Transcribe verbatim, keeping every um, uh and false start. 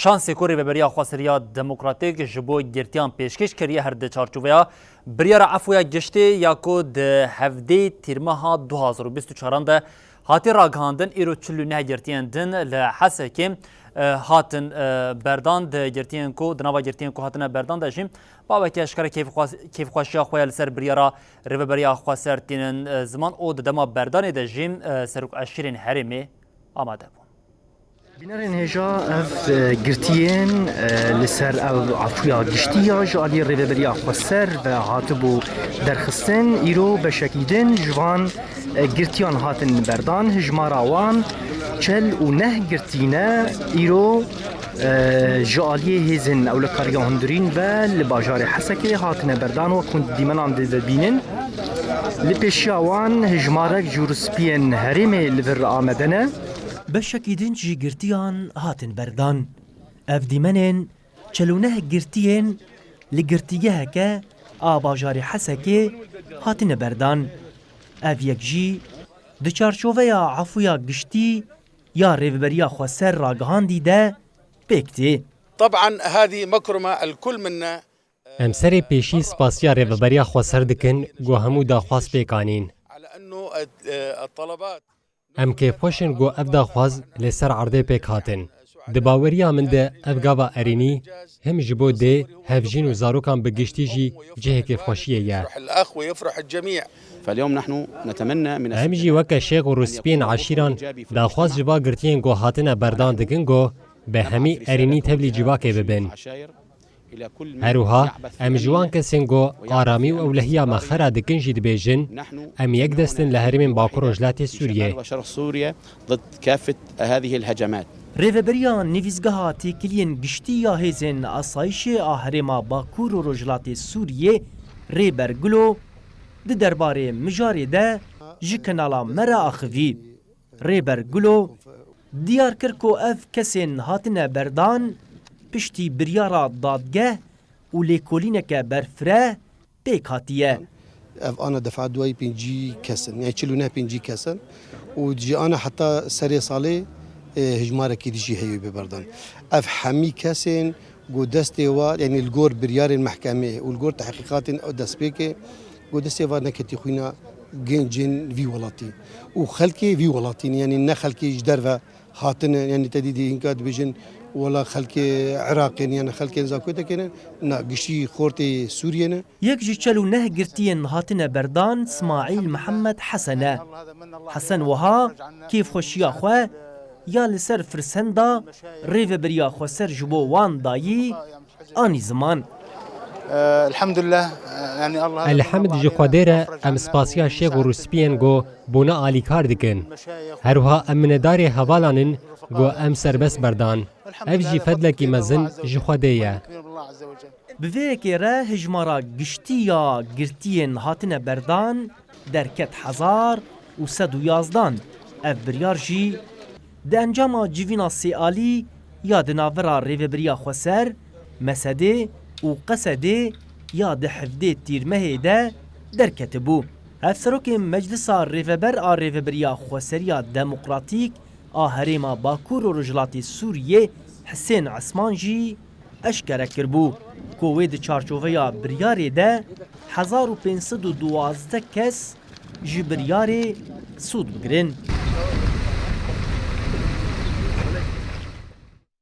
Şansê ku Rêveberiya Xweseriya Demokratîk ji bo girtiyan pêşkêş kiriye, her di çarçoveya biryara efûya giştî ya ku di hevdê tîrmeha du hazar û bîst û çaran de hatiye ragihandin, îro çil û neh girtiyên din li Hesekê, e, hatin, e, berdan. Di girtiyên ku, di nava girtiyên ku hatine berdan de jî baweke eşkere kêfxwe-, kêfxweşiya xwe ya li ser biryara Rêveberiya Xweser tînin, e, ziman û di dema berdanê de jî, e, serok eşîrên herêmê amade bûn. Bînerên hêja, ev, e, girtiyên, e, li ser ev afûya giştî ya ji aliyê Rêveberiya Xweser ve hatibû derxistin, îro beşekî din ji van, e, girtiyan hatin berdan. Hijmara wan çel û neh girtî ne, îro, e, ji aliyê hêzên ewlekariya hundirîn ve li bajarê Hesekê hatine berdan, wek hûn di dîmenan de dibînin. Li pêşiya wan hijmarek ji rûspiyên herêmê li vir amade ne. Beşekî din jî girtiyan hatin berdan. Ev dîmenên çel û neh girtiyên li girtîgeheke a bajarê Hesekê hatine berdan. Ev yek jî di çarçoveya afûya giştî ya Rêveberiya Xweser ragihandî de pêk tê. طبعا هذه مكرمة الكل منا. Em serê pêşî spasiya Rêveberiya Xweser dikin ku hemû daxwaz pêk anîn. على أنه الطلبات Em kêfxweş in ku ev daxwaz li ser erdê pêk hatin. Di baweriya min de ev gava erênî him ji bo dê, hevjîn û zarokan bi giştî jî cihê kêfxweşiyê ye. يفرح الأخ ويفرح الجميع. فاليوم نحن نتمنى من Em jî weke şêx û rûspiyên eşîran daxwaz ji va girtiyên ku hatine berdan dikin ku bi hemî erênî tevlî civakê bibin. Her wiha em ji wan kesên ku aramî û ewlehiya me xera dikin jî dibêjin, em yek dest in li herêmên Bakur Rojhilatê Sûriyê. ضد كافة هذه الهجمات. Rêveberiya Nivîsgeha Têkiliyên Giştî ya Hêzên Asayişê a Herêma Bakur û Rojhilatê Sûriyê, Rêber Gulo, di derbarê mijarê de ji kanala me re axivî. Rêber Gulo diyar kir ku ev kesên hatine berdan piştî biryara dadgeh û lêkolîneke berfireh pêk hatiye. Ev ana defa duayî pêncî kes in, yani çil û neh pêncî kes in û ji ana heta serê salê, e, hijmarekî dijî heye bê berdan. Ev hemî kesên ku destê wa, yani li gor biryarên mehkemê û li gor tehqîqatên destpêkê, ku destê wa neketî xwîna gencên vî welatî û xelkê vî welatî ne, yani ne xelkê ji derve hatine, yani te dîtî hinka dibêjin wela xelkê Iraqê ne, yani xelkên Zakotekê ne, na, giştî xortê Sûriyê ne. Yek ji çel û neh girtiyên hatine berdan Smaîl Mihemed Hesen e. Hesen wiha kêfxweşiya xwe ya li ser firsenda Rêveberiya Xweser ji bo wan dayî anî ziman. Elhemdulillah, yani Allah Elhemd ji Xwedê re, em spasiya şêx û rûspiyên ku bûne alîkar dikin. Her wiha em minedarê hevalan in ku em serbest berdan. Ev jî fedlekî mezin ji Xwedê ye. Bi vê yekê re hijmara giştî ya girtiyên hatine berdan derket hezar û sed û yazdan. Ev biryar jî di encama civîna sêalî ya di navbera Rêveberiya Xweser, Mesedê û Qesedê ya di hevdê Tîrmehê de derketibû. Hevserokê Meclisa Rêveber a Rêveberiya Xweseriya Demokratîk a Herêma Bakur û Rojhilatê Sûriyê Hisên Esman jî eşkere kiribû ku wê di çarçoveya biryarê de hezar û pênc sed û duwazdeh kes ji biryarê sûd bigirin.